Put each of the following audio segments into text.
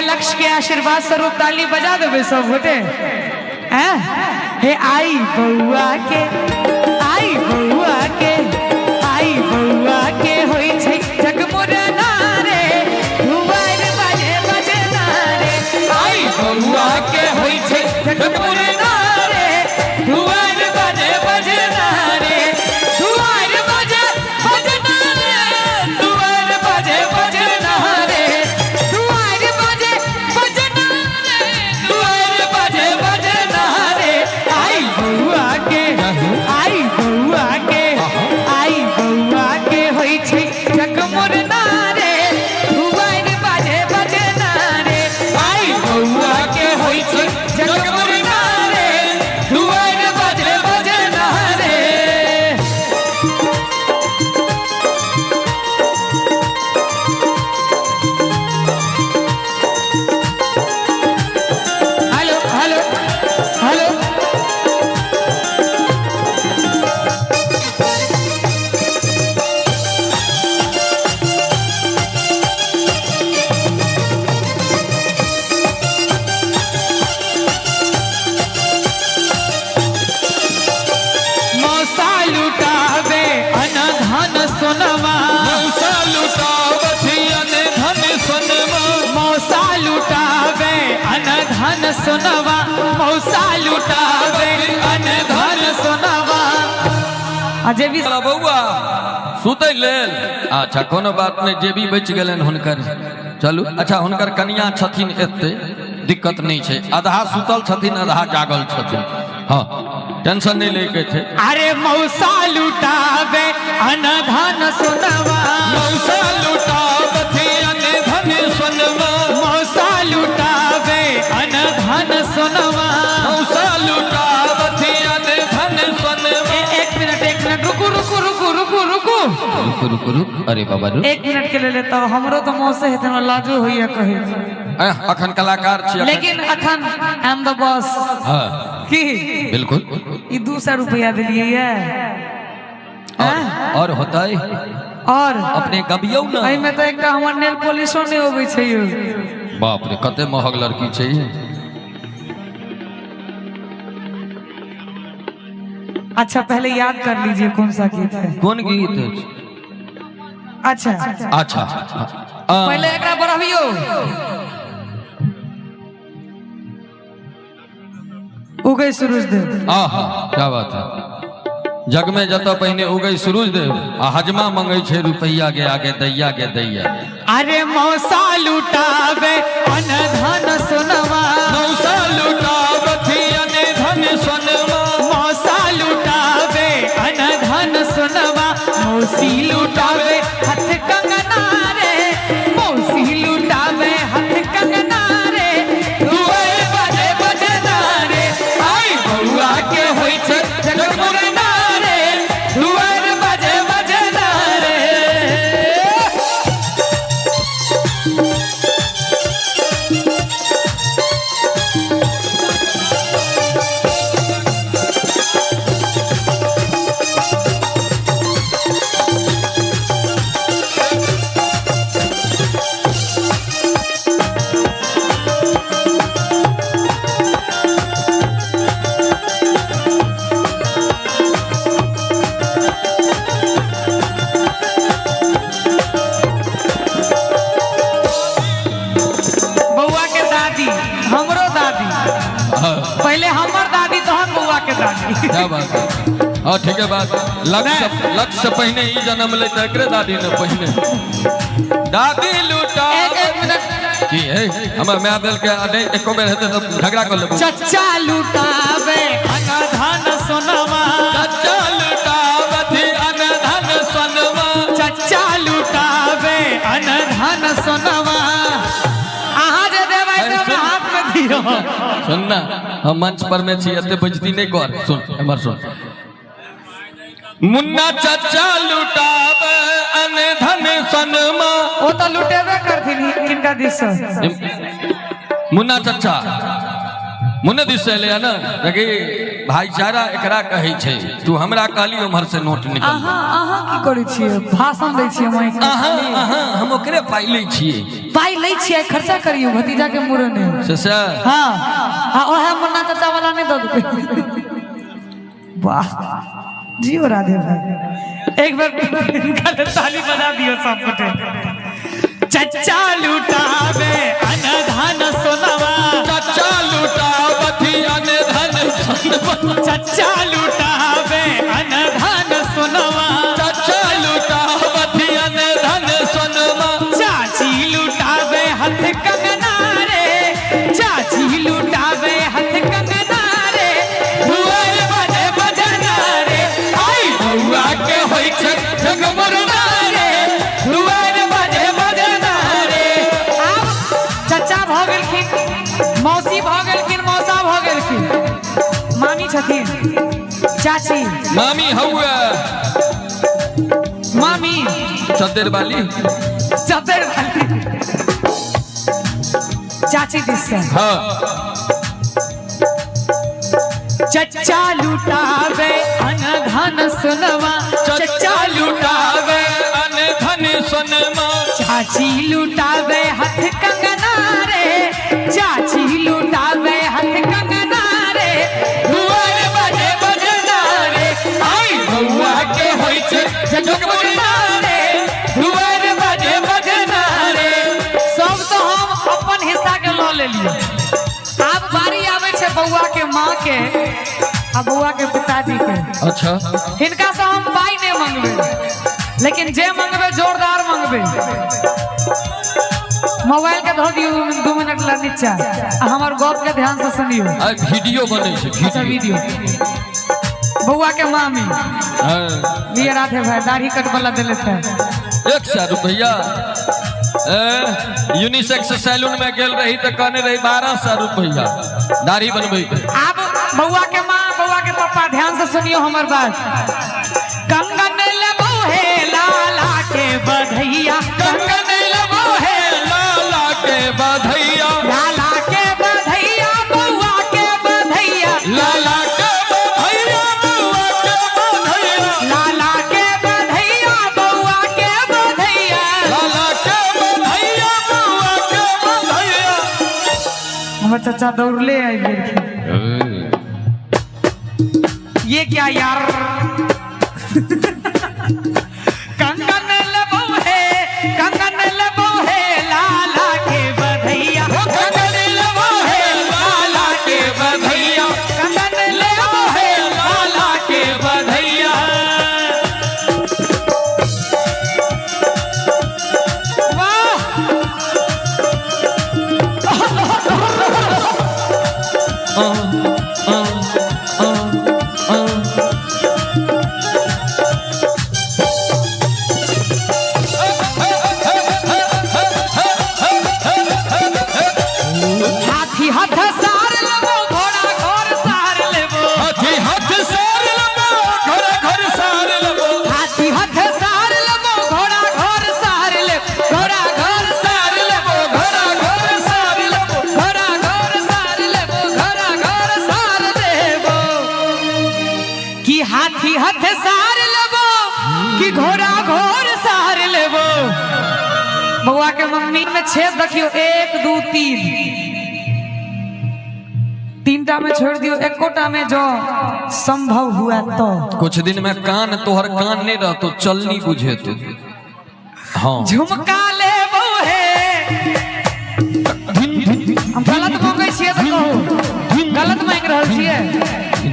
लक्ष्य के आशीर्वाद स्वरूप ताली बजा देबै सब गोटे। हैं? हे आई बउआ के, आई बउआ के, आई बउआ के होइ छै जगमुरना रे, दुआर बाजे बजना रे। आई बउआ के होइ छै जगमुरना रे, दुआर बाजे बजना रे, दुआर बाजे बजना रे, दुआर बाजे बजना रे, दुआर बाजे बजना रे, दुआर बाजे बजना रे। आई बउआ के, आई बउआ के, आई बउआ के होइ छै जगमुरना रे, दुआर बाजे बजना रे। आई बउआ के होइ छै जगमुरना रे, दुआर बाजे बजना रे। Hello hello hello. मौसा लुटावे अनधन सोनवा, मौसा लुटावथि अनधन सोनमा, मौसा लुटावे अनधन सोनवा, मौसा लुटावे अनधन सोनवा। आ जे भी बौआ सुतै लेल। अच्छा कोनो बात नहि, जे भी बचि गेलनि हुनकर। चलू अच्छा, हुनकर कनिया छथिन एते दिक्कत नहि छै, आधा सुतल छथिन आधा जागल छथिन। हाँ टेंशन नहि लैके छै। अरे मौसा लुटावे अनधन सोनवा, मौसा लुटावथि अनधन सोनमा, मौसा लुटावे अनधन सोनवा, मौसा लुटावथि अनधन सोनमा। एक मिनट एक मिनट रुकू रुकू रुकू रुकू रुकू रुकू रुकू रुक, अरे बाबा रुक एक मिनट के ले तब हमरो तो मौसे हेतन लाजो होइया कहे। अखन कलाकार छी अखन। लेकिन अखन I am the boss. हाँ की बिल्कुल। ई 200 रुपया दिलियै ये। और होतै और अपने गबियौ ना। एहिमे तऽ एकटा हमर नेल पॉलिशो नहि अबै छै यौ। बाप रे कते महग लड़की छै ये। अच्छा पहले याद कर लीजिए कौन सा गीत है। कोन गीत अछि? अच्छा अच्छा पहले एकरा बढ़ाबियौ। उगै सूरज देव। आहा क्या बात है। जग में जत पहिने उगै सूरज देव आ हजमा मंगै छै रुपैया के आगे दैया के दैया। अरे मौसा लुटावे अनधन सोनवा, मौसा लुटावथि अनधन सोनवा, मौसा लुटावे अनधन सोनवा, मौसी लुटावे हथ कंगना रे, मौसी लुटावे हथ कंगना रे, दुआर बाजे बजना रे। आई बउआ के होइ छै जगमुरना रे, दुआर बाजे बजना रे। बउआ के दादी, हमरो दादी, पहले हमर दादी तहन बउआ के दादी। क्या बात है। हाँ ठीक है बात। लक्ष्य से पहिने ई जन्म ले तऽ एकरे दादी ने पहिने दादी लुटा। एक एक मिनट की है हमर माय देलकै आ नहि एको बेर हेतै तऽ झगड़ा कऽ लेबै। चचा लुटावे अनधन सोनवा, चचा लुटावथि अनधन सोनवा, चचा लुटावे अनधन सोनवा। अहाँ जे देबै से हमरा हाथ में दियौ। सुन ना, हम मंच पर में छी, एते बेइज्जती नहि कर। सुन एमहर सुन। मुन्ना चचा लुटावे अनधन सोनमा। ओ तऽ लुटेबे करथिन किनका दिस से। मुन्ना चचा मुन्ने दिस से एलै ने। देखी, भाईचारा एकरा कहै छै। तू हमरा कहली, उम्हर से नोट निकल। अहाँ अहाँ की करै छियै? भाषण दै छियै माइक में? अहाँ अहाँ हम ओकरे पाइ लै छियै। पाइ लै छियै, खर्चा करियौ भतीजा के मुड़न है। से से हाँ आ ओहे मुन्ना चाचा वाला नहीं दऽ देबै। वाह, जियो राधे भाई। एक बार इनका ताली बजा दियो सब गोटे। चच्चा लुटावे अनधन सोनवा। चचा लुटावथि अनधन सोनवा। चच्चा लुटावे अनधन सोनवा। चचा लुटावथि अनधन सोनवा। चाची लुटावे हथ कंगना रे, चाची लुटावे हथ कंगना रे, दुआर बजे बजना रे, आई बउआ के होइ छै जगमरना रे, दुआर बजे बजना रे। आब चचा भऽ गेलखिन, मौसी भऽ गेलखिन, मौसा भऽ गेलखिन, मामी छथिन, चाची। मामी हौआ। मामी। चद्दर वाली। चद्दर वाली चाची दिस से। हाँ। चचा लुटावे अनधन सोनवा। चचा लुटावे अनधन सोनमा। चाची लुटावे हथ कंगना रे, चाची लुटावे हथ कंगना रे, दुआर बजे बजना रे, आई बउआ के होइ छै जगमरना रे, दुआर बजे बजना रे। सब तो हम अपन हिस्सा के लऽ लेलियै। आब बारी आबै छै बउआ के माँ के आ बउआ के पिताजी के। अच्छा। हिनका से हम पाई नहीं मंगबे, लेकिन जे मंगबे जोरदार मंगबे। मोबाइल के धो दियो 2 मिनट ला नीचा आ हमर गप के ध्यान से सुनियो। आ वीडियो बनै छै। अच्छा। वीडियो। वीडियो। बउआ के मामी। हाँ। लिए राधे भाई, दाढ़ी कट वाला दिले थे। 100 रुपया। ए, यूनिसेक्स सैलून में गेल रही तऽ कहने रही 1200 रुपया दाढ़ी बनबै के। आब बउआ के माँ, बउआ के पापा, ध्यान से सुनियो हमर बात। कंगन लेबो हे लाला के बधैया। कंगन लेबो हे लाला के बधैया। लाला के बधैया, बउआ के बधैया। लाला के बधैया, बउआ के बधैया। लाला के बधैया, बउआ के बधैया। लाला के बधैया, बउआ के बधैया। हमर चाचा दौड़ले आबि गेलखिन। ये क्या यार? कंगन लेबो हे, कंगन लेबो हे लाला के बधैया। ओ कंगन लेबो हे लाला के बधैया। कंगन लेबो हे लाला के बधैया। वाह! आ, आ, आ, आ। हाथी हथ सार लेबो, घोड़ा घर सार लेबो। हाथी हाथ सार लेबो, घर घर सार लेबो। हाथी हथ सार लेबो, घोड़ा घर सार लेबो, घोड़ा घर सार लेबो, घर घर सार लेबो। घोड़ा घर सार लेबो, घोड़ा घर सार लेबो। कि हाथी हथ सार लेबो कि घोड़ा घोर सार लेबो? बउआ के मम्मी में छेद देखियो, एक, दू, तीन। तीनटा में छोड़ दियो, एकोटा में जो संभव हुआ तो। कुछ दिन में कान तोहर कान नहीं रहतो, चलनी बुझे तू। हाँ। झुमका लेबो हे। हम गलत मांगे छियै तऽ कहू, गलत मांगि रहल छियै?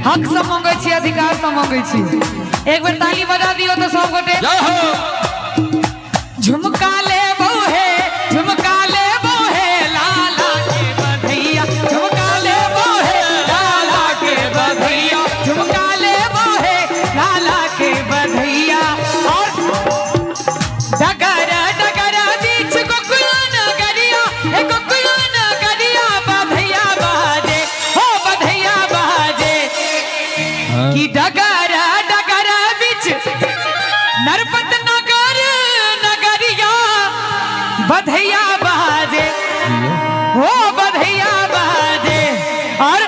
हक से मांगे छियै, अधिकार से मांगे छियै। एक बेर ताली बजा दियो तऽ सब गोटे। जय हो। झुमका लेबो हे, झुमका लेबो हे लाला के बधैया, झुमका लेबो हे लाला के बधैया, झुमका लेबो हे लाला के बधैया। और डगर डगर बीच गोकुल नगरिया, हे गोकुल नगरिया, बधैया बाजे हो, बधैया बाजे। कि डगर डगर बीच नरपत नगर नगरिया, बधैया बाजे हो, बधैया बाजे। और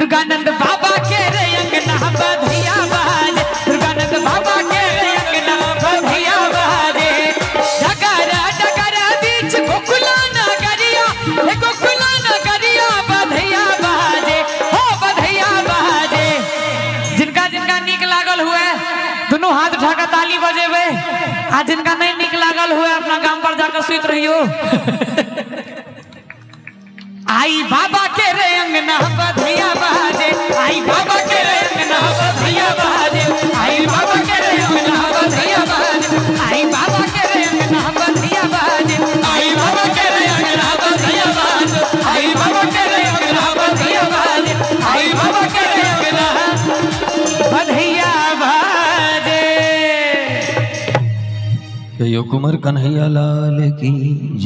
दुर्गानंद बाबा के रे अंगना बधैया बाजे, दुर्गानंद बाबा के रे अंगना बधैया बाजे। डगरा डगरा बीच गोकुला नगरिया, हे गोकुला नगरिया बधैया बाजे, हो बधैया बाजे। जिनका जिनका नीक लागल हुए दुनू हाथ उठा के ताली बजेबै, आ जिनका नहीं नीक लागल हुए अपना गाम पर जाकर सुति रहियो। आई बाबा के रे अंगना बधैया बाजे, आई बाबा के रे अंगना बधैया बाजे, आई बाबा के रे अंगना बधैया बाजे, आई बाबा के रे अंगना बधैया बाजे, आई बाबा के रे अंगना बधैया बाजे, आई बाबा के रे अंगना बधैया बाजे, आई बाबा के रे अंगना बधैया बाजे। कहियो कुमार कन्हैया लाल की जय।